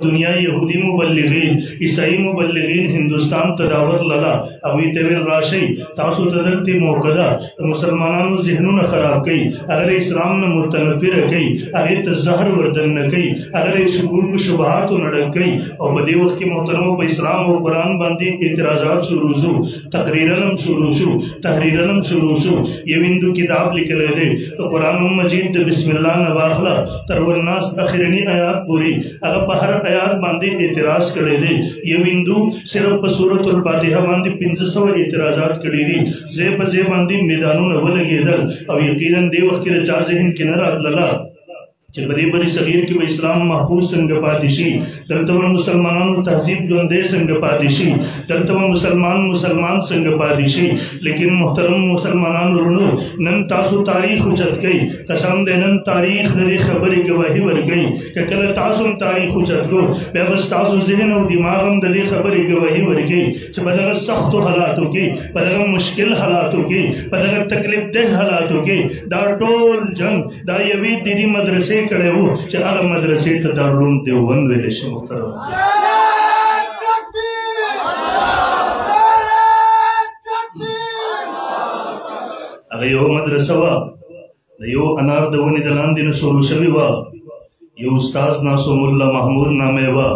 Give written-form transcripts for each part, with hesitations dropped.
دنیا يهودي مبلغین، عیسائی مبلغین هندوستان ته راورلله. هغوی ته ویل راشئ، تاسو ته دلته موقع ده، د مسلمانانو ذهنونه خراب کړئ، هغه له اسلام نه متنفره کړئ، هغې ته زهر وردننه کړئ، هغه له شکوک و شبهاتو نه ډک کړئ. او په دې وخت کې محترمو په اسلام او قرآن باندې اعتراضات شروع شو، تقریرا هم شروع شو، تحریرا هم شروع شو. یو هندو کتاب لیکلی دی، د قرآن مجید د بسم الله نه واخله تر والناس اخرني آیات پورې، هغه په هر آیات باندې اعتراض کړی دی. یو هندو صرف په سورة الفاتحه باندې 500 اعتراضات کړي دي. ځای په ځای باندې میدانونه ولګېدل. او یقینا دې وخت کې د چا ذهن کې نه راتلله چې په دې بری صغیر کې به اسلام محفوظ څنګه پاتې شي، دلته به مسلمانانو تهذیب ژوندی څنګه پاتې شي، دلته به مسلمان مسلمان څنګه پاتې شي. لیکن محترم مسلمانانو وروڼو، نن تاسو تاریخ اوچت کړئ، قسم دی نن تاریخ د دې خبرې ګواهي ورکوي. که کله تاسو هم تاریخ اوچت کړو، بیا به ستاسو ذهن او دماغ هم د دې خبرې ګواهي ورکوي چې په دغه سختو حالاتو کې، په دغه مشکل حالاتو کې، په دغه تکلیف ده حالاتو کې، دا ټول جنګ دا یوې دیني مدرسې کړی وو چې هغه مدرسې ته دارالعلوم دیوبند ویلی شي. محترم هغه یوه مدرسه وه، د یو انار د ونې د لاندې نه شروع شوې وه. یو استاد ناسو ملا محمود نامه وه،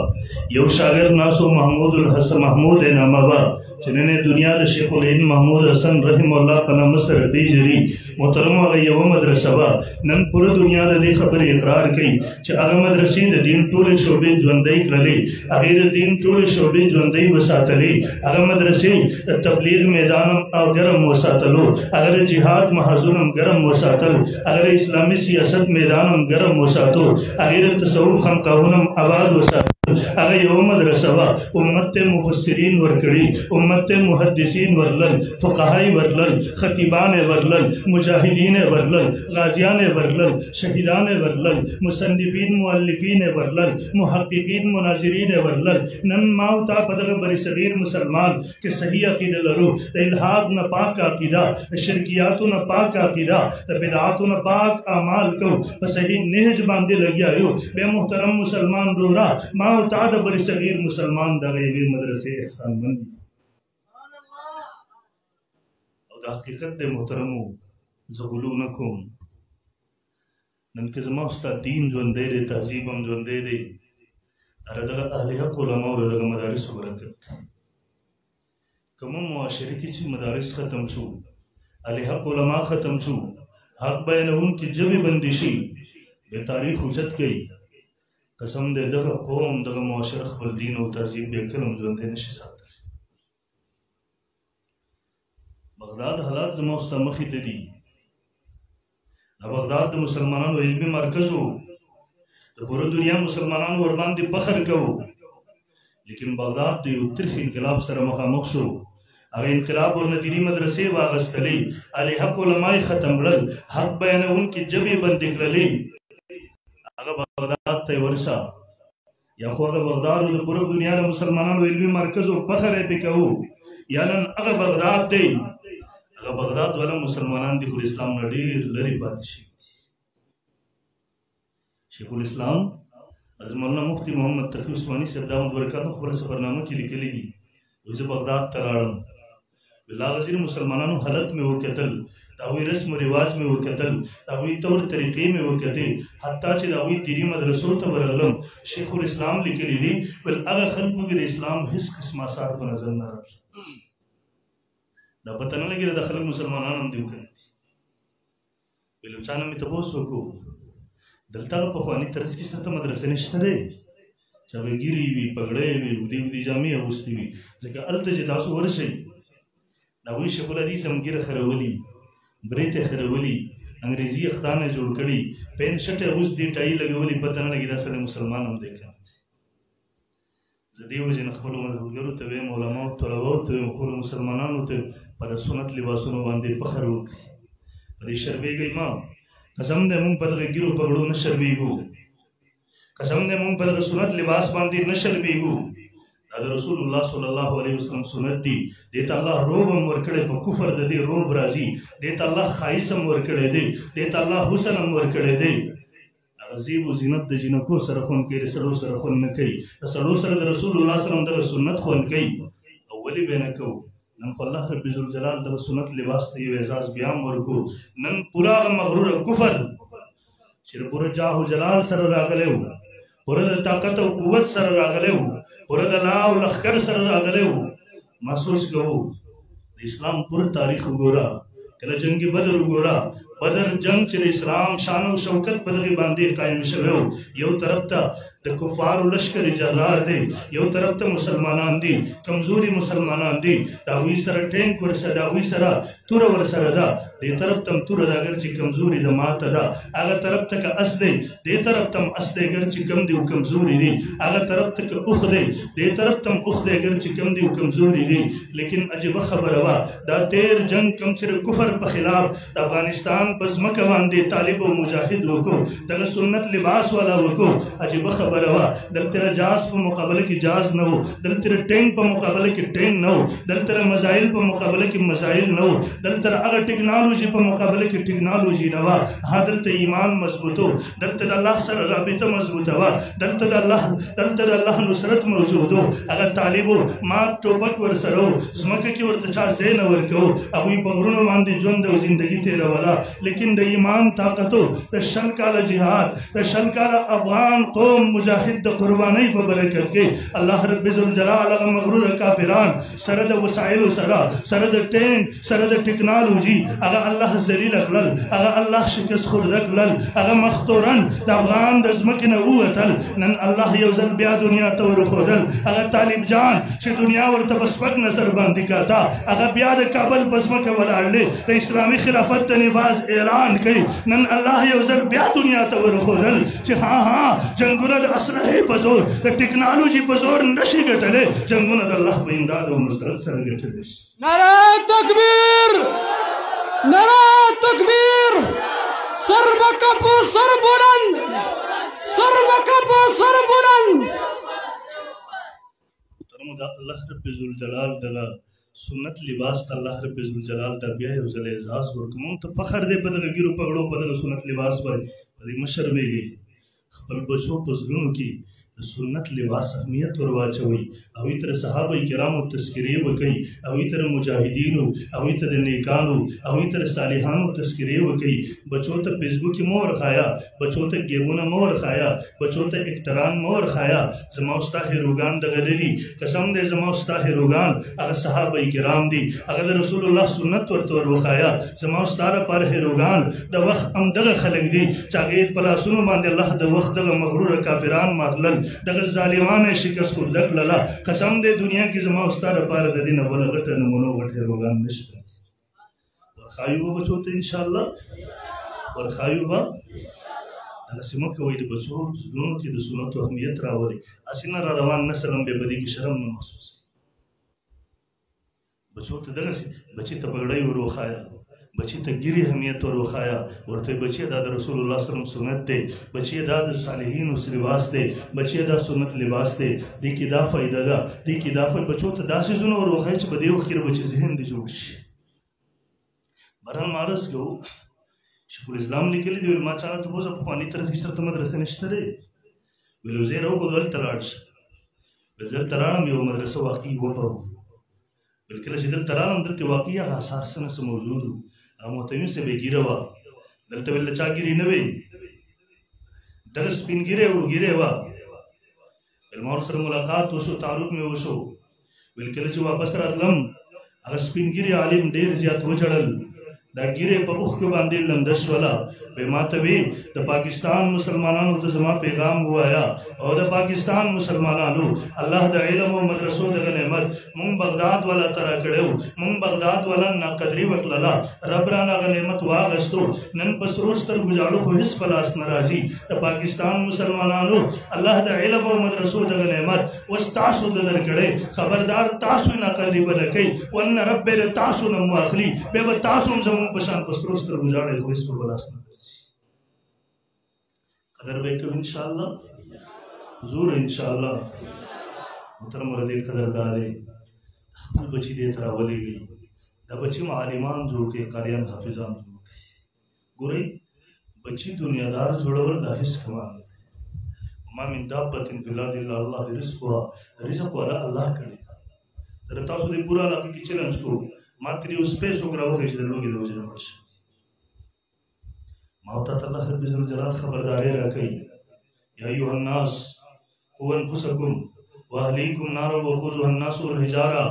یو شاګرد ناسو محمود الحسن محمود یې نامه وه، چې نن یې دنیا د شیخ الهند محمود حسن رحم الله په نامه سره پېژني. محترم هغه یوه مدرسه وه، نن پوره دنیا د دې خبرې اقرار کوي چې هغه مدرسې د دین ټولې شعبې ژوندۍ کړلې، هغې د دین ټولې شعبې ژوندۍ وساتلې، هغه مدرسې د تبلیغ میدان هم او ګرم وساتلو، هغه د جهاد محاذونه هم ګرم وساتل، هغه د اسلامي سیاست میدان هم ګرم وساتو، هغې د تصوف خانقاهونه هم آباد وساتل. هغه یوه مدرسه وه، امت ته مفسرین ورکړي، امت ته محدثین ورلل، فقهای ورلل، خطیبان یې ورلل، مجاهدین یې ورلل، غازیان یې ورلل، شهیدان یې ورلل، مصنفین مؤلفین یې ورلل، محققین مناظرین یې ورلل. نن ما او تا په دغه بر صغیر مسلمان کې صحیح عقیده لرو، د الحاد نه پاک عقیده، د شرکیاتو نه پاک عقیده، د بدعاتو نه پاک اعمال کوو، په صحیح نهج باندې لګیا یو. بیا محترم مسلمان وروره، ما او تا د بر صغیر مسلمان دغه یوې مدرسې احسان مند دي. او دا حقیقت دی محترمو، زه غلو نه کوم. نن که زما ستا دین ژوندی دی، تهذیب هم ژوندی دی، دا دغه اهل حق علماو د دغه مدارسو برکت دی. کوم معاشره کې چې مدارس ختم شو، اهل حق علما ختم شو، حق بیانوونکي ژبې بندې شي، بیا تاریخ اوچت کوي، قسم دی دغه قوم دغه معاشره خپل دین او تهذیب بیا کله هم ژوندی نه شي ساتلی. بغداد حالات زما ستا مخې ته دي. د بغداد د مسلمانانو علمي مرکز و، د پوره دنیا مسلمانانو ورباندې فخر کوو، لیکن بغداد د یو ترخ انقلاب سره مخامخ شو. هغه انقلاب ورنه دیني مدرسې واغستلې، اهل حق علما یې ختم کړل، حق بیانوونکي ژبې بندې کړلې. هغه بغداد ته یې ورسه، یا خو هغه بغداد د پوره دنیا د مسلمانانو علمي مرکز و، فخر یې پرې کوو، یا نن هغه بغداد دی، هغه بغداد والا مسلمانان دي خو اسلام نه ډېر لرې پاتې شوي دي. شیخ الاسلام حضرت مولانا مفتي محمد تقي عثماني صاحب دامت برکاتو خپله سفرنامه کې لیکلي دي، وایي زه بغداد ته لاړم، ویل هغه ځینې مسلمانانو حالت مې وکتل، د هغوی رسم و رواج مې وکتل، د هغوی طور طریقې مې وکتې، حتی چې د هغوی دیني مدرسو ته ورغلم. شیخ الاسلام لیکلي دي، ویل هغه خلکو کې د اسلام هېڅ قسم آثار په نظر نه راتلل. دا پته نه لګېده دا خلک مسلمانان هم دي او که نه دي. ویل چا نه مې تپوس وکړو، دلته هغه پخواني طرز کې څه ته مدرسې نشته دی چې هغه ږیرې وي، پګړۍ وي، اوږدې اوږدې جامې اغوستې وي، ځکه هلته چې تاسو ورشئ د هغوی شیخ الحدیث هم ږیره خرولي، برېت یې خرولي، انګریزي اختان یې جوړ کړي، پین شرټ یې اغوستي، ټایي لګولي، پته نه لګي دا سړی مسلمان هم دی که نه دی. زه دې وجې نه خپلو ملګرو ته وایم، علماو طلباو ته وایم، خپلو مسلمانانو ته وایم، په د سنت لباسونو باندې فخر وکړي، په دې شرمېږئ مه. قسم دی مونږ په دغه ږیرو پګړو نه شرمېږو، قسم دی مونږ په دغه سنت لباس باندې نه شرمېږو. دا د رسول الله صلی الله علیه وسلم سنت دي. دې ته الله روب هم ورکړی، په کفر د دې روب راځي. دې ته الله ښایست هم ورکړی دی، دې ته الله حسن هم ورکړی دی. هغه هغه زیب او زینت د جینکو سره خوند کوي، د سړو سره خوند نه کوي. د سړو سره د رسول الله صلی الله علیه وسلم دغه سنت خوند کوي، او ولې به نه کوو؟ نن خو الله رب ذوالجلال دغه سنت لباس ته یو اعزاز بیا هم ورکو. نن پوره هغه مغروره کفر چې پوره جاه او جلال سره راغلی و، پوره د طاقت او قوت سره راغلی و، پوره د لا او لښکر سره راغلی و. ما سوچ کوو د اسلام پوره تاریخ وګوره، کله جنګ بدر وګوره. بدر جنگ چې د اسلام شان او شوکت په دغې باندې قایم شوی و، یو طرف ته د کفارو لشکر جرار دی، یو طرف ته مسلمانان دي، کمزوري مسلمانان دي، د هغوی سره ټینک ورسره، د هغوی سره توره ورسره ده، دې طرف ته هم توره ده اګر چې کمزوري ده ماته ده، هغه طرف ته که اس دی دې طرف ته هم اس دی اګر چې کم دی او کمزوري دي، هغه طرف ته که اوښ دی دې طرف ته هم اوښ دی اګر چې کم دی او کمزوري دي. لیکن عجیبه خبره وه، دا تیر جنگ کم چې د کفر په خلاف د افغانستان په ځمکه باندې طالب او مجاهد وکړو، دغه سنت لباس والا وکړو، عجیبه خبره وه. دلته د جاز په مقابله کې جاز نه و، دلته د ټینک په مقابله کې ټینک نه و، دلته د مزایل په مقابله کې مزایل نه و، دلته د هغه ټکنالوژي په مقابله کې ټکنالوژي نه وه. ها دلته ایمان مضبوط و، دلته د الله سره رابطه مضبوطه وه، دلته د الله نصرت موجود و. هغه طالب و، مات ټوپک ورسره و، ځمکه کې ورته چا ځای نه ورکوو، هغوی په غرونو باندې ژوند او زندګي تېروله. لیکن د ایمان طاقت و، د 20 کاله جهاد، د 20 کاله افغان قوم مجاهد د قربانۍ په برکت کې الله رب ذوالجلال هغه مغرور کافران سره د وسایلو سره، سره د ټینک، سره د ټکنالوژي، هغه الله ذلیل کړل، هغه الله شکست خورده کړل، هغه مختورن د افغان د ځمکې نه ووتل. نن الله یو ځل بیا دنیا ته ورښودل هغه طالب جان چې دنیا ورته په سپک نظر باندې کاته، هغه بیا د کابل په ځمکه ولاړ دی، د اسلامي خلافت د نفاذ اعلان کوي. نن الله یو ځل بیا دنیا ته ورښودل چې ها ها جنګونه د اسلحې په زور، د ټکنالوژي په زور نشي ګټلی، جنګونه د الله په امداد او نصرت سره ګټلی شي. نعره تکبیر، نعره تکبیر، سر بکپ سر بلند، سر بکپ سر بلند. ترمو دا الله رب ذوالجلال دغه سنت لباس ته الله رب ذوالجلال دا بیا یو ځل اعزاز ورکړو. مونږ ته فخر دی په دغه ږیرو پګړو، په دغه سنت لباس باندې. په دې مه شرمېږئ، خپل بچو په زړونو کې د سنت لباس اهمیت ور واچوئ، هغوی ته د صحابه کرامو تذکرې وکړئ، هغوی ته د مجاهدینو، هغوی ته د نیکانو، هغوی ته د صالحانو تذکرې وکړئ. بچو ته فیسبوک مه ورښایه، بچو ته ګیمونه مه ورښایه، بچو ته اکټران مه ورښایه. زما او ستا هیروګان دغه نه دي، قسم دی زما او ستا هیروګان هغه صحابه کرام دي، هغه د رسول الله سنت ورته ور وښایه. زما او ستا لپاره هیروګان د وخت همدغه خلک دي چې هغې په لاسونو باندې الله د وخت دغه مغروره کافران ماتلل، دغه ظالمان یې شکست خورده کړله. قسم دی دنیا کې زما او ستا لپاره د دې نه بله غټه نمونه غټ هیروګان نشته. ورښایو به بچو ته انشاءالله، ورښایو به. دغسې مه کوئ، د بچو زړونو کې د سنتو اهمیت راولئ. هسې نه را روان نسل هم بیا په دې کې شرم نه محسوسوي. بچو ته دغسې، بچي ته پګړۍ ور وښایه، بچی ته ګیری اهمیت ور وښایه، ورته بچی دا د رسول الله صلی الله علیه وسلم سنت دی، بچی دا د صالحینو لباس دی، بچی دا سنت لباس دی، دې کې دا فایده ده، دې کې دا فایده. بچو ته داسې څیزونه ور وښایه چې په دې وخت کې د بچي ذهن دې جوړ شي. بهرحال ما عرض کوو، شیخ الاسلام لیکلي دي، ویل ما چا ته بوځه، پخواني طرز کې چېرته مدرسه نشته دی. ویل زه یې راوښود، هلته لاړ شه. ویل زه هلته لاړم، یوه مدرسه واقعي وپه. ویل کله چې دلته راغلم، دلته واقعي هغه آثار څه نه څه موجود وو. هغه محترم صاحب یې ږیره وه، دلته ویل له چا ږیرې نه وې، دغه سپین ږیری و، ږیری وه. ویل ما ورسره ملاقات وشو، تعارف مې وشو. ویل کله چې واپس راتلم، هغه سپین ږیری عالم ډېر زیات وژړل، دا ږیره په اوښکو باندې لنده شوله. وی ما ته وی د پاکستان مسلمانانو ته زما پیغام ووایا، او د پاکستان مسلمانانو الله د علم او مدرسو دغه نعمت مونږ بغداد والا ته راکړی و، مونږ بغداد والا ناقدري وکړله، رب رانه هغه نعمت واغستو. نن په سرو سترګو ژاړو خو هېڅ په لاس نه راځي. د پاکستان مسلمانانو الله د علم او مدرسو دغه نعمت اوس تاسو ته درکړی، خبردار تاسو یې ناقدري به نه کوئ، ورنه رب به له تاسو نه هم واخلي، بیا به تاسو هم زمونږ په شان په سرو سترګو ژاړئ خو هېڅ په لاس نه درځي. قدر به یې کوو انشاءالله، حضور انشاءالله. محترم ورته قدر دا دی، خپل بچي دې ته راولېږئ، دا بچي هم عالمان جوړ کړئ، قاریان حافظان جوړ کړئ. ګورئ بچی دنیادار جوړول دا هیڅ کمال نه دی. ما من دابة فی الارض الا الله رزقها، رزق والا الله کړی. تر تاسو دې پوره علاقه کې چیلنج کوو، ما ترې یو سپی څوک راوښیي چې د لوږې د وجې نه مړ شي. ما او تا ته الله رب ذوالجلال خبرداری راکوي، یا ایها الناس قوا انفسکم واهلیکم نارا وقودها الناس والحجاره.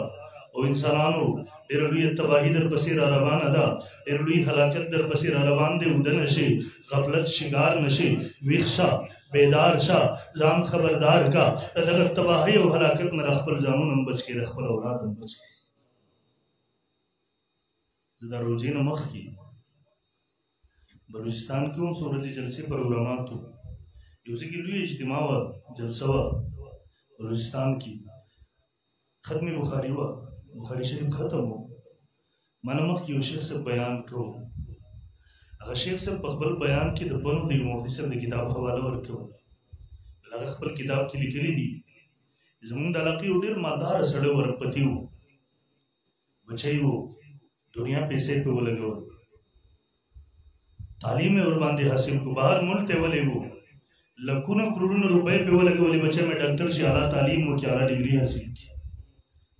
او انسانانو، ډېره لویه تباهي در پسې را روانه ده، ډېر لوی هلاکت در پسې را روان دی. وده نه شي، غفلت شکار نه شي، ویښ شه، بیدار شه، ځان خبردار کا، د دغه تباهي او هلاکت نه را خپل ځانونه هم بچ کړي، خپل اولاد هم بچ کړي. زه د روزې نه مخکې بلوچستان کې هم څو ورځې جلسې پروګرامات وو. یو ځای کې لوی اجتماع وه، جلسه وه بلوچستان کې، ختم بخاري وه، بخاري شریف ختم و. ما نه مخکې یو شیخ صاحب بیان کړو. هغه شیخ صاحب په خپل بیان کې د پنو د یو مفتي صاحب د کتاب حواله ورکړو. هغه خپل کتاب کې لیکلي دي، زمونږ د علاقې یو ډېر مالدار سړی ورپتی و، بچی و، دنیا پیسې پې ولګول، تعلیم یې ورباندې حاصل کړو، بهر ملک ته ولېږو، لکونه کروڑونه روپۍ پې ولګولې، بچی مې ډاکټر شي، اعلی تعلیم وکړي، اعلی ډګري حاصل کړي.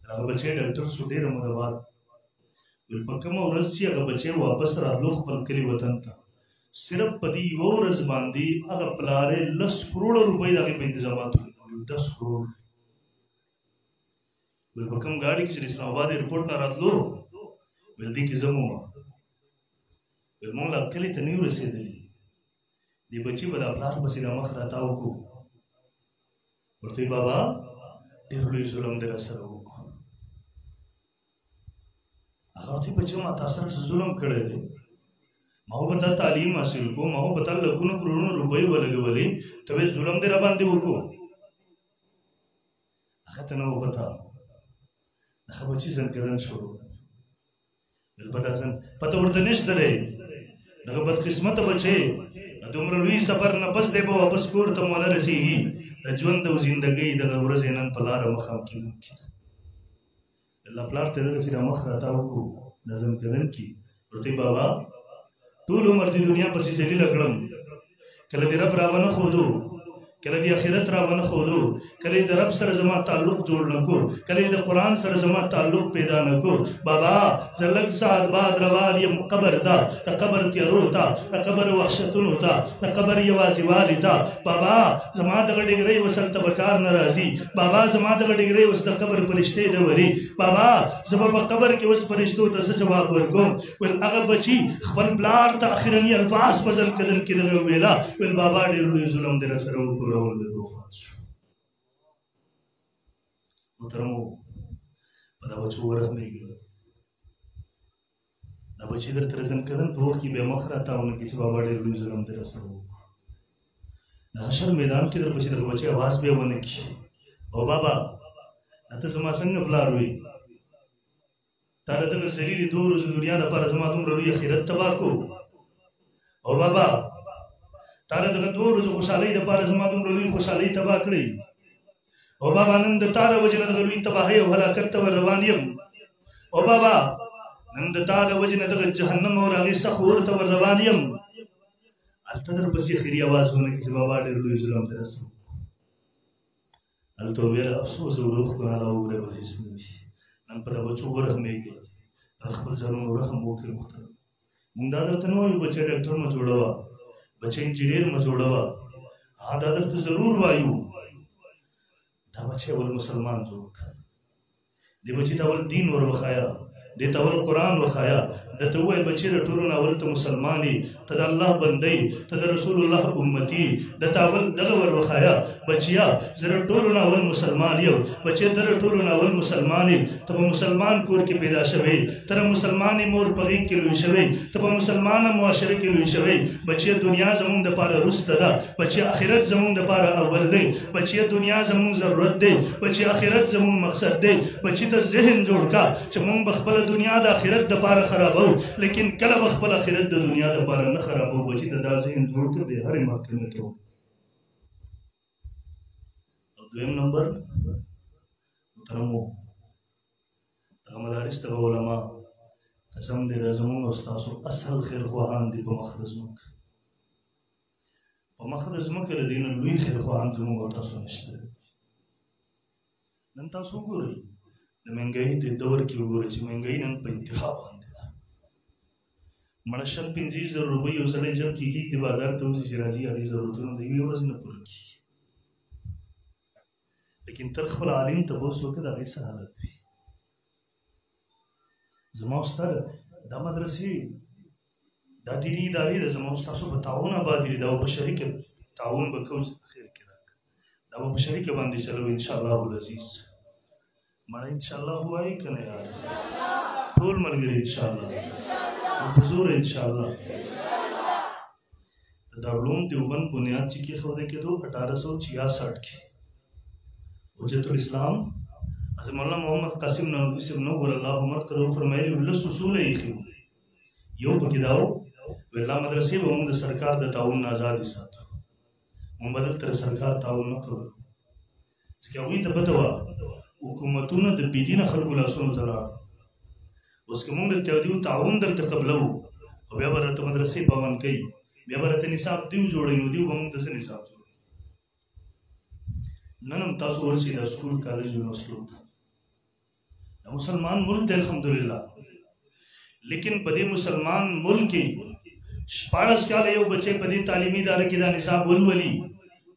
هغه بچی ډاکټر شو. ډېره موده بعد ویل په کومه ورځ چې هغه بچی واپس راتلو خپل کلي وطن ته، صرف په دې یوه ورځ باندې هغه پلار یې 10 کروړه روپۍ د هغې په انتظاماتو لګولې، 10 کروړ. ویل په کوم ګاډي کې چې د اسلام آباد ایرپورټ نه راتلو، ویل دې کې زه وم. ویل مونږ لا کلي ته نه یو رسېدلي، دې بچي به دا پلار پسې دا مخ راتاو کړو، ورته وایي بابا ډېر لوی ظلم دې راسره وکړو. هغه ورته وایي بچیه ما تا سره څه ظلم کړی دی؟ ما خو به تا تعلیم حاصل کړو، ما خو به تا لکونو کروړونو روپۍ ولګولې، ته وایې ظلم دې راباندې وکړو. هغه ته نه وه پته، هغه بچي ځنکدن شروع پته ورته نشته دی. دغه بدقسمته بچی دومره لوی سفر نه پس دی به واپس کور ته ونه رسېږي. د ژوند او زندګۍ دغه ورځې نن په لاره مخام کېدونکې ده. الله پلار ته دغسې را مخ راتاو کړو، دا ځنکدن کي ورته بابا ټول عمر دې دنیا پسې ذلیله کړم، کله دې رب راونه ښودو، کله دې آخرت راونه ښودو، کله د رب سره زما تعلق جوړ نه کو، کله د قرآن سره زما تعلق پیدا نه کو. بابا زه لږ ساعت بعد روان یم قبر ته، د قبر تیارو ته، د قبر وحشتونو ته، د قبر یوازېوالي ته. بابا زما دغه ډیګرۍ اوس هلته به کار نه راځي. بابا زما دغه ډیګرۍ اوس د قبر فرشتې نه ولي. بابا زه به په قبر کې اوس فرشتو ته څه جواب ورکوم؟ ویل هغه بچي خپل پلار ته اخرني الفاظ په ځنکدن کې دغه ویله، ویل بابا ډېر لوی ظلم دې راسره وکړو. وفات شو. محترمو، په دا بچو ورحمېږئ. دا بچي درته ځنکدن په وخت کې بیا مخ راتاو نه کړي چې بابا ډېر لوی ظلم دې راسره وکړو. د حشر میدان کې درپسې دغه بچی اواز بیا ونه کړي، او بابا ته زما څنګه پلار وې؟ تا د دغه ذلیلې دوو ورځو دنیا لپاره زما دومره لوی اخرت تباه کړو. او بابا تا د دغه دوو ورځو خوشحالۍ لپاره زما دومره لوی خوشحالۍ تباه کړې. او بابا نن د تا له وجې نه دغه لوی تباهۍ او هلاکت ته ور روان یم. او بابا نن د تا له وجې نه دغه جهنم او هغې سخت اور ته ور روان یم. هلته درپسې اخري اواز ونه کړي چې بابا ډېر لوی ظلم دې رسوم. هلته ویل افسوس او روح کو نه وګوره به هیڅ نه وي. نن په بچو ورحمېږئ، پر خپل ځانونو رحم وکړئ. محترم، مونږ دا درته نه وایو بچی ډاکټر مه جوړوه، بچی انجینر مه جوړوه، ها دا درته ضرور وایو دا بچی اول مسلمان جوړ کړه، دې بچي ته اول دین ور وښایه، دې ته اول قرآن وښایه، ده ته ووایه بچی د ټولو نه اول ته مسلمان یې، ته د الله بنده یې، ته د رسول الله امتي، ده ته اول دغه ور وښایه. بچیه زه د ټولو نه اول مسلمان یم، بچیه ته د ټولو نه اول مسلمان یې، ته په مسلمان کور کې پیدا شوی، ته د مسلمانې مور په غېږ کې لوی شوی، ته په مسلمانه معاشره کې لوی شوی. بچیه دنیا زمونږ دپاره وروسته ده، بچیه آخرت زمونږ دپاره اول دی، بچیه دنیا زمونږ ضرورت دی، بچیه آخرت زمونږ مقصد دی. بچی ته ذهن جوړ کا چې مونږ به خپله دنیا د آخرت دپاره خرابو، لیکن کله به خپل آخرت د دنیا دپاره نه خرابو. بچی ته دا ذهن جوړ کړه د هرې محکمې ته. او دویم نمبر محترمو، دغه مدارس دغه علما قسم دې دا زمونږ او ستاسو اصل خیرخواهان دي په مخ د ځمکه. په مخ د ځمکې د دې نه لوی خیرخواهان زموږ او تاسو نشته. نن تاسو وګورئ د مهنګۍ د دور کې وګورئ چې مهنګۍ نن په انتها باندې ده. مړه شل 25,000 روپۍ یو سړی جب کې کېږي، بازار ته وځي چې راځي، هغې ضرورتونه د یوې ورځې نه پوره کېږي. لیکن تر خپل عالم ته بوس وکړه، د هغې څه حالت وي؟ زما استاد دا مدرسې، دا دیني ادارې د زما ستاسو په تعاون آبادې دي، دا به په شریکه تعاون به کوو، خیر کې راکړه، دا به په شریکه باندې چلوو انشاءالله العزیز. مړه انشاءالله ووایي که نه یار؟ ټول ملګري انشاءالله، په زوره انشاءالله. د دارالعلوم دیوبند بنیاد چې کېښودل کېدو 1866 کې حجت الاسلام حضرت مولانا محمد قاسم نانوتوي صاحب نور الله مرقده وفرمایلي وو، لس اصوله یې ایښي وو. یو پکې دا و، ویل دا مدرسې به موږ د سرکار د تعاون نه ازادې ساتو، موږ به دلته د سرکار تعاون نه قبلو، ځکه هغوی ته پته وه حکومتونه د بېدینه خلکو لاسونو ته لاړل. اوس که موږ د دیو تعاون دلته قبلوو، خو بیا به راته مدرسې پابند کوي، بیا به راته نصاب دیو جوړوي، نو دیو به موږ ته څه نصاب جوړوي؟ نن هم تاسو ورسئ دا سکول کالج یونیورسټو ته، دا مسلمان ملک دی الحمدلله، لیکن په دې مسلمان ملک کې 16 کاله یو بچی په دې تعلیمي اداره کې دا نصاب ولولي،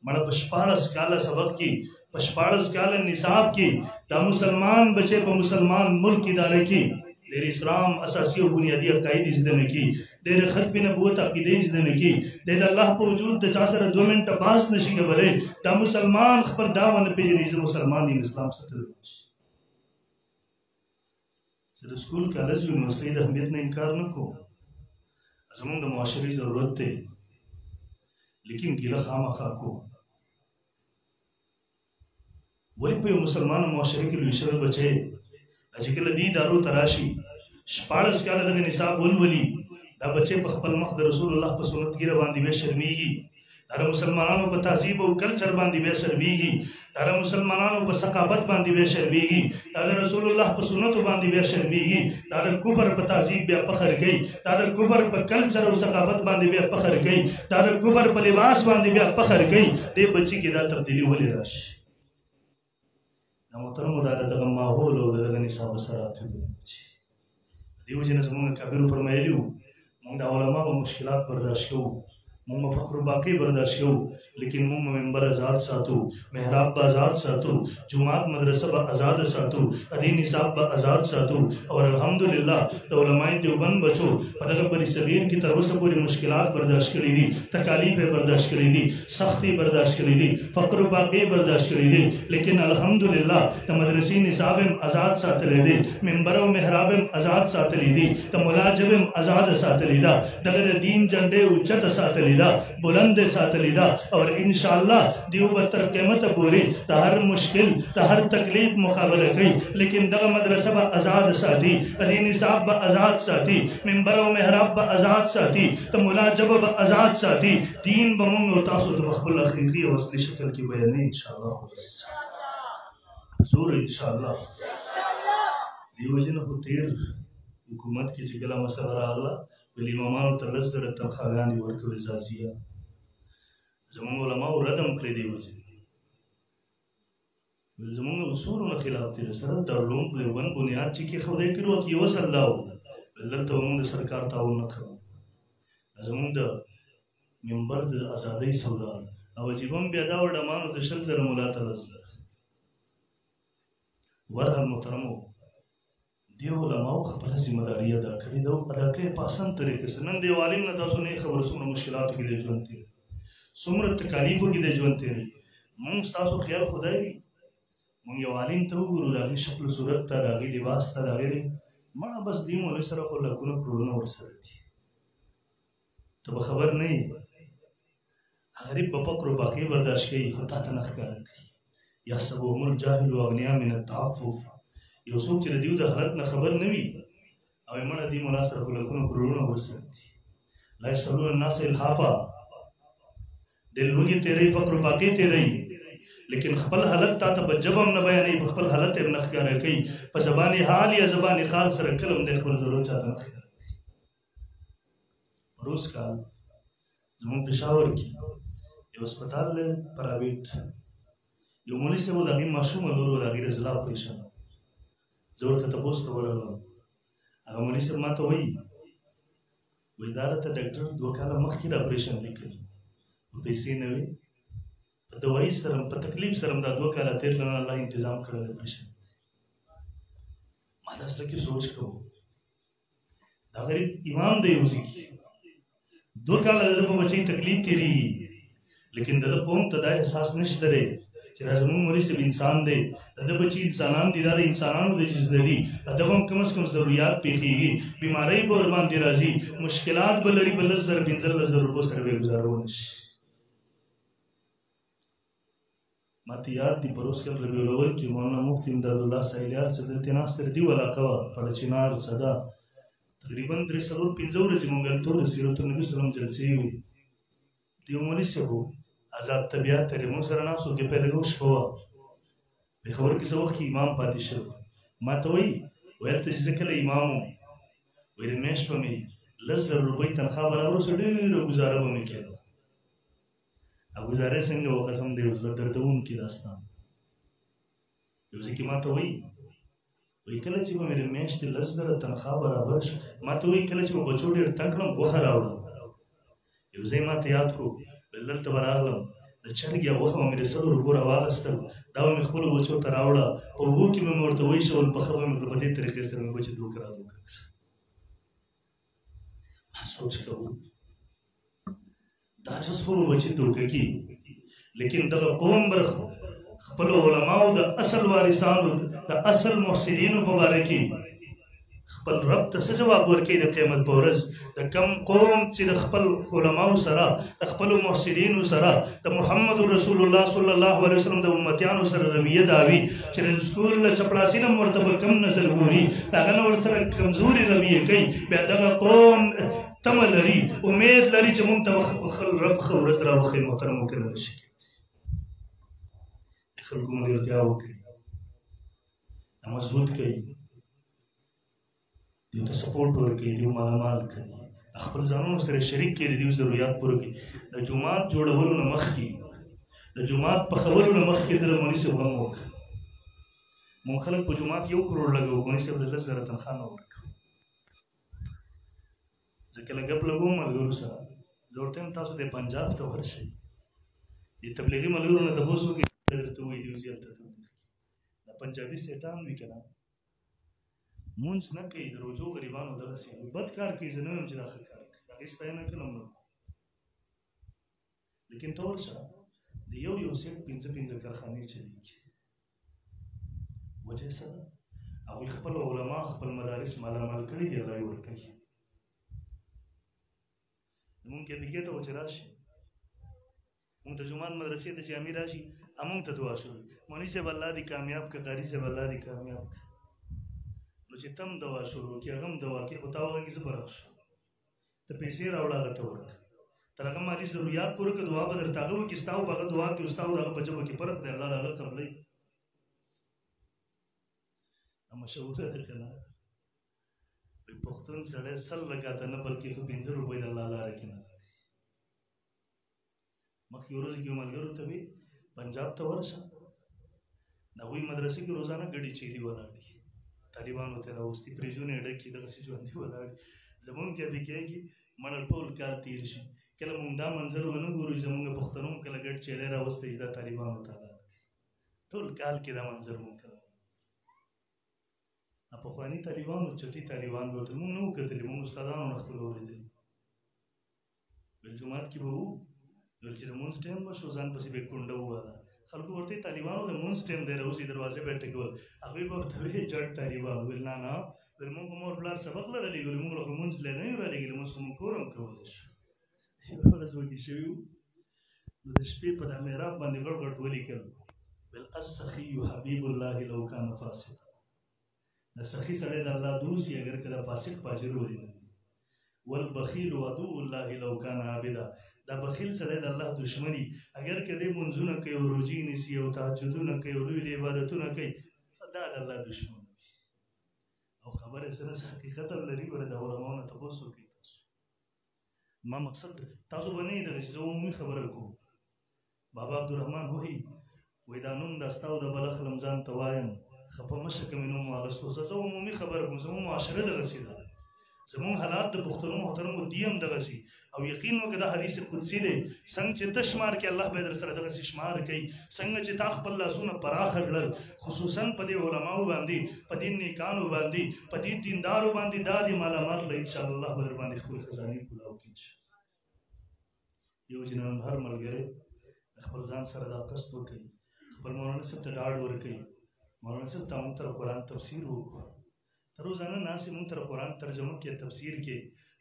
مړه په 16 کاله سبق کې، په 16 کاله نصاب کې دا مسلمان بچی په مسلمان ملک اداره کې د اسلام اساسي او بنیادي عقاید زده نه کړي، د ختم نبوت عقیدې زده نه کړي، د الله په وجود د چا سره 2 منټه باس نشي کولی، دا مسلمان خپل دا ونه پېژني زه مسلمان یم، اسلام څه ته وایي. زه د سکول کالج یونیورسټۍ د اهمیت نه انکار نه کوم، زمونږ د معاشرې ضرورت دی، لیکن ګیله خامخا کوم. ولې په یو مسلمان معاشره کې لوی شوی بچی چې کله دې ادارو ته راشي 16 کاله دغه نصاب ولولي، دا بچی په خپل مخ د رسول الله په سنت ګیره باندې بیا شرمیږي، دا د مسلمانانو په تهذیب او کلچر باندې بیا شرمیږي، دا د مسلمانانو په ثقافت باندې بیا شرمیږي، دا د رسول الله په سنتو باندې بیا شرمیږي، دا د کفر په تهذیب بیا فخر کوي، دا د کفر په کلچر او ثقافت باندې بیا فخر کوي، دا د کفر په لباس باندې بیا فخر کوي. دې بچي کې دا تبدیلي ولې راشي؟ دا محترمو دا د دغه ماحول او د دغه نصاب اثرات دي. دې وجې نه زموږ اکابرو فرمایلي وو، موږ د علماو مشکلات برداشت کوو، موږ به فقر باقي برداشت کوو، لیکن موږ به منبر ازاد ساتو، محراب به ازاد ساتو، جومات مدرسه به ازاد ساتو، دې نصاب به ازاد ساتو. او الحمدلله د علماء دیوبند بچو په دغه بر صغیر کې تر اوسه پورې مشکلات برداشت کړي دي، تکالیف یې برداشت کړي دي، سختي برداشت کړي دي، فقر باقي برداشت کړي دي، لیکن الحمدلله د مدرسې نصاب هم ازاد ساتلی دی، منبر او محراب هم ازاد ساتلی دي، د ملا ژبه هم ازاده ساتلې ده، دغه د دین جنډې اوچته ساتلې ده، بلند ساتلې ده. او ان شاء الله دیو به تر قیامته پورې د هر مشکل د هر تکلیف مقابله کوي، لیکن دغه مدرسه به ازاد ساتي، د دې نصاب به ازاد ساتي، منبر او محراب به ازاد ساتي، د ملا ژبه به ازاد ساتي، دین به موږ او تاسو ته په خپل حقیقي او اصلي شکل کې بیانوي ان شاء الله. زور ان شاء الله. دې وجې نه خو تېر حکومت کې چې کله مسله راغله، ویل امامانو ته 10,000 تنخواګانې ورکوي اعزازیه، زموږ علماو رد هم کړې. دې وجې ویل زموږ اصولو نه خلاف دی، سره دارالعلوم دیوبند بنیاد چې کېښودی کړو کې یو اصل دا و، ویل دلته به موږ د سرکار تعاون نه کوو، زموږ د منبر د ازادۍ سودا. او عجیبه هم بیا دا وه ډمانو ته 20,000 ملا ته 10,000 ورحل. محترمو دې علماو خپله ذمه داري ادا کړې ده او ادا کړې په اسان طریقې سره. نن د یو عالم نه تاسو نه خبر څومره مشکلاتو کې د ژوند تېر، څومره تکالیفو کې د ژوند تېروي. موږ ستاسو خیال خدای وي، موږ یو عالم ته وګورو، د هغې شکل و صورت ته، د هغې لباس ته، د هغې مړه بس دې مولوي سره خو لکونه کروړونه ورسره دي، ته به خبر نه یې. غریب به فقر و باقي برداشت کوي، خو تا ته نه ښکاره کوي. یحسبهم الجاهل اغنیا من التعفف. یو څوک چې د دیو د حالت نه خبر نه وي او مړه دې مولا سره په لکونو کروړونه ورسره دي، لا یسألون الناس الحافا، د لوږې تېروي، فقر و باقي تېروي، لیکن خپل حالت تا ته په ژبه هم نه بیانوي، په خپل حالت یې هم نه ښکاره کوي، په زبان حال یا زبان خال سره کله هم دی خپل ضرورت چاته نه ښکاره کوي. پروس کال زموږ پېښور کې یو هسپتال دی پرایویټ، یو مولوي صاحب د هغې ماشومه لور وه، د هغې د زړه اپرېشن. زه ورته تپوس ته ورغلم، هغه مولوي صاحب ما ته وایي، وایي دا راته ډاکټر 2 کاله مخکې د اپرېشن لیکلی، خو پیسې نه وې، په دوایي سره په تکلیف سره دا 2 کاله تېر کړل، الله انتظام کړی د اپرېشن. ما دا زړه کې سوچ کوو، دا غریب امام دی یو ځای کې 2 کاله د ده په بچۍ تکلیف تېرېږي، لیکن د ده قوم ته دا احساس نشته دی چې دا زموږ مولوي صاحب انسان دی، د ده بچي انسانان دي، دا د انسانانو د جنس دي، د ده هم کم از کم ضروریات پېښېږي، بیمارۍ به ورباندې راځي، مشکلات به لري، په 10,000 15,000 روپو سره به یې ګزاره ونه شي. ما ته یاد دي پروس کال ربیع الاول کې مولانا مفتي امدادالله سایلیار صاحب دلته ناست دی، دیو علاقه وه پړچنار صدا، تقریبا 3 4 5 ورځې مونږ هلته د سیرت النبي صلی الله علیه وسلم جلسې وې. دیو مولوي صاحب آزاد طبیعت لري، مونږ سره ناست وو، کې پیدا لګو شپه وه، پېښور کې څه وخت کې امام پاتې شو. ما ته وایي، ویل ته چې زه کله امام وم، ویل میاشت به مې 10,000 روپۍ تنخوا برابر اوسه، ډېره ګزاره به مې کېده. او ګزاره څنګه وه؟ قسم دی یو زړه دردوونکي داستان. یو ځای کې ما ته وایي، وایي کله چې به مې د میاشتې 10,000 تنخوا برابر شو، ما ته وایي کله چې به بچو ډېر تنګ کړم غوښه راوړم. یو ځای ما ته یاد کړو، ویل دلته به راغلم، د چرګ یا غوښه به مې د 100 روپو راواخیستل، دا به مې خپلو بچو ته راوړه، په اوبو کې به مې ورته وایشول، پخه به مې کړه، په دې طریقې سره مې بچې دوکه را دوکه کړه. ما سوچ کوو دا چې خپلو بچي دوکه کړي، لیکن دغه قوم به خپلو علماو د اصل وارثانو د اصل محسنینو په باره کې خپل رب ته څه جواب ورکوي د قیامت په ورځ؟ د کم قوم چې د خپل علماو سره، د خپلو محسنینو سره، د محمد رسول الله صلی الله علیه وسلم د امتیانو سره رویه دا وي چې د سکول له چپړاسي نه هم ورته په کم نظر ګوري، د هغه نه ورسره کمزوري رویه کوي، بیا دغه قوم تمه لري، امید لري چې مونږ ته خپل رب ښه ورځ راوښیي. محترمو کله نشي کېدی خلکو ملګرتیا وکړي، مضبوط کوي، دیو ته سپورټ ورکوي، دیو مالامال کوي، خپل ځانونو سره شریک کړي، دیو ضروریات پوره کړي. د جومات جوړولو نه مخکې، د جومات پخولو نه مخکې د مولوي صاحب غم وکړ. مونږ خلک په جومات 1 کروڑ لګوو، مولوي صاحب له 10,000 تنخوا نه ورکوو. زه کله ګپ لګوم ملګرو سره، زه ورته وایم تاسو د پنجاب ته ورشئ، د تبلیغي ملګرو نه تپوس وکړئ، درته ووایي دیو ځي هلته تبلیغ کوي. دا پنجابي سیټان وي که نه، مونځ نه کوي، د روژو غریبانو دغسې بد کار کوي. زه نه وایم چې دا ښه کار کوي، د هغې ستاینه کله هم نه کوم، لیکن ته ورشه د یو یو سیټ 5 5 کارخانې چلېږي. وجه یې څه ده؟ هغوی خپل علما خپل مدارس مالامال کړي دي، الله یې ورکوي. مونږ کې بي کې ته چې راشي، مونږ ته جومات مدرسې ته چې امیر راشي، مونږ ته دعا شروع، مولوي صاحب الله دې کامیاب کړه، قاري صاحب الله دې کامیاب کړه. نو چې تم دوا شروع کړي، هغه هم دوا کړي، خو تا هغه کې څه فرق شو؟ ته پیسې راوړه، هغه ته ورکړه، تر هغه مالي ضروریات پوره کړه، دعا به درته هغه وکړي، ستا او په هغه دعا کې او ستا او د هغه په ژبه کې فرق دی، الله د هغه قبلوي. دا مشهوره ده که نه؟ پښتون سړی 100 رکعته نه بلکې خو 5 روپۍ د الله لاره کې نه لري. مخکې ورځ کې ملګرو ته وي پنجاب ته ورشه، د هغوی مدرسې کې روزانه ګډي چیلي ولاړ دي، طالبانو ته راوستي، پرېجونه یې ډکي، دغسې ژوندي ولاړ دي. زمونږ کې به کېږي مړه ټول کال تېر شي، کله مونږ دا منظر ونه ګورو چې زمونږ پښتنو هم کله ګډ چیلی راوستی چې دا طالبانو ته حلال کړي. ټول کال کې دا منظر مونږ کله پخواني طالبانو چټي طالبان به ورته مونږ نه وو کتلي، مونږ استادانو نه خپل اورېدلي. بل جومات کې به وو، ویل چې د مونځ ټایم به شو، ځان پسې به یې کونډه ووهله. خلکو ورته طالبانو د مونځ ټایم دی، راوځي دروازې به یې ټکول. هغوی به ورته ویل جټ طالبان، ویل نه نه، ویل مونږ خو مور پلار سبق له رالېږلو، مونږ له خو مونځ له نه یو رالېږلي، مونځ خو مونږ کور هم کولی شو. یوه ورځ وږي شوي وو، نو د شپې په دا محراب باندې غټ غټ ولیکل، ویل السخي حبیب الله لو کان فاسقا. د سخي سړی د الله دوست وي، اګر که د فاسق فاجر ولې نه وي. والبخیل عدو الله لو کان عابدا. دا بخیل سړی د الله دشمني، اګر که دی مونځونه کوي او روژې نیسي او تهجدونه کوي او لوی لوی عبادتونه کوي، دا د الله دشمن وي. او خبره سره حقیقت هم لري. ګوره د علماو نه تپوس وکړئ تاسو. ما مقصد تاسو به نه یې دغسې، زه عمومي خبره کوم. بابا عبدالرحمن وایي، وایي دا نوم دا ستا او د بل اخلم ځان ته وایم، خفه مه شه که مې نوم واخیستو. زه عمومي خبره کوم، زموږ معاشره دغسې ده، زموږ حالات د پښتنو محترمو دي هم دغسې. او یقین وکړه دا حدیث قدسي دی، څنګه چې ته شمار کې الله به در سره دغسې شمار کوي. څنګه چې تا خپل لاسونه پراخه کړل، خصوصا په دې علماو باندې، په دې نیکانو باندې، په دې دیندارو باندې، دا دې مالامات له انشاءالله الله به در باندې خپل خزانې کولاو کړي. یو جنان هر ملګری خپل ځان سره دا قصد وکړي، خپل مولانا صاحب ته ډاډ ورکړي، مولانا صاحب ته موږ تر قرآن تفسیر وکړو، ته روزانه ناستې موږ تر قرآن ترجمه کې تفسیر کې،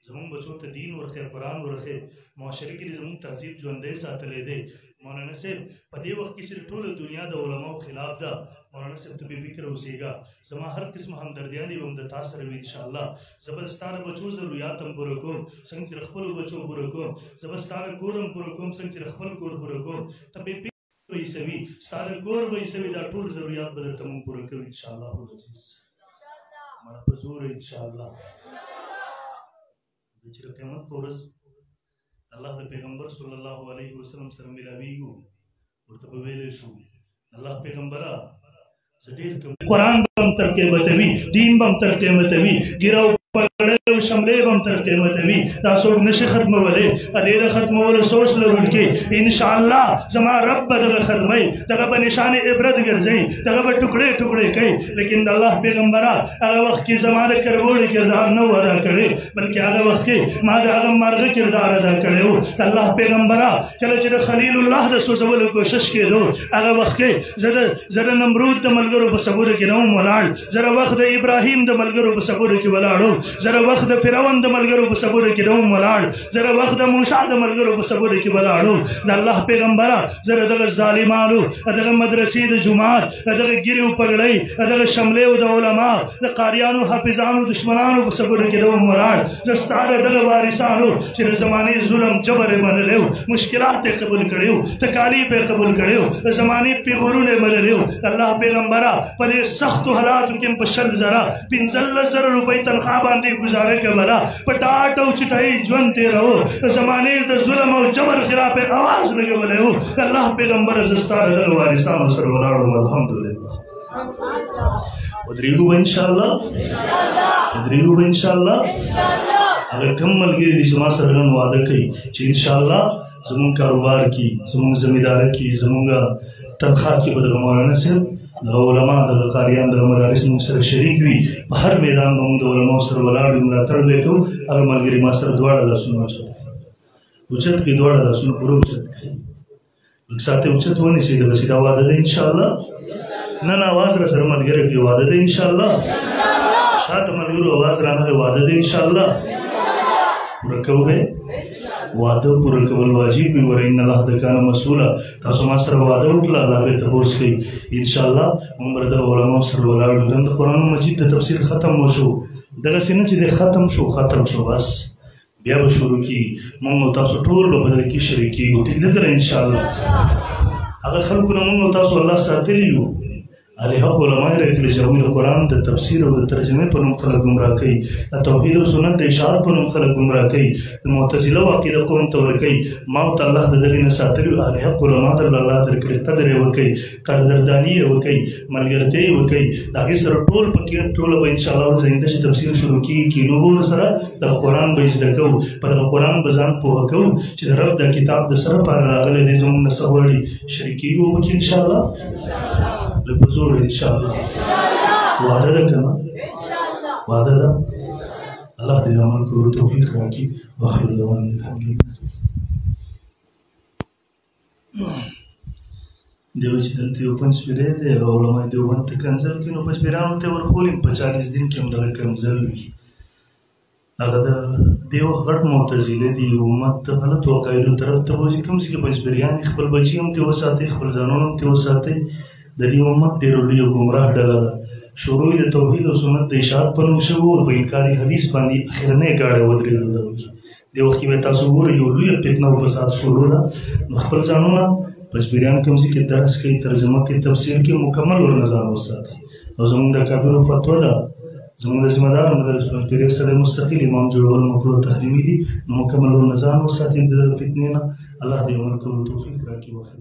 زموږ بچو ته دین ورښې، قرآن ورښې، معاشرې کې زموږ تهذیب ژوندی ساتلی دی. مولانا صاحب په دې وخت کې چې ټوله دنیا د علماو خلاف ده، مولانا صاحب ته بې فکره اوسېږه، زما هر قسم همدردیانې به هم د تا سره وي انشاءالله. زه به ستا د بچو ضروریات هم پوره کوم څنګه چې د خپلو بچو پوره کوم، زه به ستا د کور هم پوره کوم څنګه چې د خپل کور پوره کوم. ته بې فکره به یې سوي، ستا د کور به یې سوي، دا ټول ضروریات به درته مونږ پوره کوو انشاءالله العزیز. مړه په زور انشاءالله. د چې د قیامت په ورځ الله د پیغمبر صلی الله علیه وسلم سره ملاویږو، ورته به ویلی شو، الله پیغمبره زه ډېر کم قرآن به هم تر قیامته وي، دین به هم تر قیامته وي، ږیره او پګړۍ او شملې به هم تر قیامته وي، دا څوک نشي ختمولی. دې د ختمولو سوچ لرونکي انشاءالله زما رب به دغه ختموي، دغه به نشان عبرت ګرځي، دغه به ټوکړې ټوکړې کوي. لیکن د الله پیغمبره هغه وخت کې زما د کربوړي کردار نه و ادا کړی، بلکې هغه وخت کې ما د هغه مرغه کردار ادا کړی و. د الله پیغمبره کله چې د خلیل الله د سوځولو کوشش کېدو، هغه وخت کې زه د نمرود د ملګرو په صبر کې نه وم ولاړ، زه د وخت د ابراهیم د ملګرو په صبر کې ولاړ وم، زه د وخت د فرعون د ملګرو په صبر کې نه وم ولاړ، زه د وخت د موسی د ملګرو په صبر کې ولاړ وم. د الله پیغمبره زه د دغه ظالمانو، د دغه مدرسې د جومات، د دغه ږیرې او پګړۍ، د دغه شملې او د علما، د قاریانو حافظانو دښمنانو په صبر کې نه وم ولاړ. زه ستا د دغه وارثانو چې د زمانې ظلم جبر یې منلی و، مشکلات یې قبول کړي وو، تکالیف یې قبول کړي وو، د زمانې پیغورونه یې منلي وو. د الله پیغمبره په دې سختو حالاتو کې هم په 20 زره 15 زره روپۍ تنخوا باندې ګزاره کوله، په ټاټ او چټایي ژوند تېروو، د زمانې د ظلم او جبر خلاف یې اواز لګولی و. د الله پیغمبره زه ستا د دغه وارثانو سره ولاړ وم. الحمدلله. ودرېږو به انشاءالله، ودرېږو به انشاءالله. هغه کوم ملګري دي چې ما سره نن وعده کوي چې انشاءالله زمونږ کاروبار کې، زمونږ زمینداره کې، زمونږ تنخوا کې به دغه مولانا صاحب، دغه علما، دغه قاریان، دغه مدارس موږ سره شریک وي، په هر میدان به موږ د علماو سره ولاړ یو، ملاتړ به یې کوو. هغه ملګري ما سره دواړه لاسونه اوچت کړي، اوچت کړي، دواړه لاسونه پوره اوچت کړي، لږ ساعت یې اوچت ونیسي. دغسې دا وعده ده انشاءالله. نه نه اواز را سره ملګری کړي، وعده ده انشاءالله. شاته ملګرو اواز رانغی، وعده ده انشاءالله. پوره کوو به وعده، پوره کول واجب وي. ور ان الله د کان مسؤولا. تاسو ما سره وعده وکړه، الله به تپوس کوي انشاءالله. موږ به د علماو سره ولاړ یو. نن د قرآن مجید د تفسیر ختم وشو، دغسې نه چې دی ختم شو، ختم شو بس بیا به شروع کیږي. موږ او تاسو ټول به په دې کې شریکېږو، ټیک ده که نه انشاءالله؟ هغه خلکو نه موږ او تاسو الله ساتلي یو. اهل حق علما یې راکړي چې هغوی د قرآن د تفسیر او د ترجمې په نوم خلک ګمراه کوي، د توحید او سنت د اشاعت په نوم خلک ګمراه کوي، د معتزله او عقیده قوم ته ورکوي. ما او ته الله د دغې نه ساتلي یو. اهل حق علما در له الله درکړي، قدر یې وکړئ، قدرداني یې وکړئ، ملګرتیا یې وکړئ. د هغې سره ټول پکې ټوله به انشاءالله ورځ آینده چې تفسیر شروع کېږي، کینو به ورسره دغه قرآن به یې زده کوو، په دغه قرآن به ځان پوهه کوو چې د رب دا کتاب د څه لپاره راغلی دی، زموږ نه څه غواړي. شریکېږو پکې انشاءالله، لږ په زور انشاءالله. وعده ده که نه؟ وعده ده. الله دې د عمل کولو توفیق راکړي. واخر دعوانا الحمدلله. دی وایي چې دلته یو پنځ پیری دی او علما دیوبند ته کنځل کوي، نو پنځ پیرانو ته یې ورښولي، په 40 دین کې هم دغه کنځل وي. هغه د دې وخت غټ معتزله دي، امت د غلطو عقایدو طرف ته بوځي. کوم ځای کې پنځپیریان دي، خپل بچي هم ترې وساتئ، خپل ځانونه هم ترې وساتئ. د دې امت ډېره لویه ګمراه ډله ده. شروع یې د توحید او سنت د اشاعت په نوم شوی او په انکار حدیث باندې اخرنۍ ګاډی ودرېدل. ده دې وخت کې به تاسو وګورئ یو لویه فتنه او فساد شروع ده. نو خپل ځانونه پنځپیریان کوم ځای کې درس کوي، ترجمه کوي، تفسیر کوي، مکمل ورنه ځان وساتئ. او زموږ د کابرو فتوا ده، زموږ د ذمہ دار مدرس پنځپیری سره مستقل امام جوړول مکروه تحریمي دي. نو مکمل ورنه ځان وساتئ د فتنې نه. الله دې عمل کولو توفیق راکړي. واخر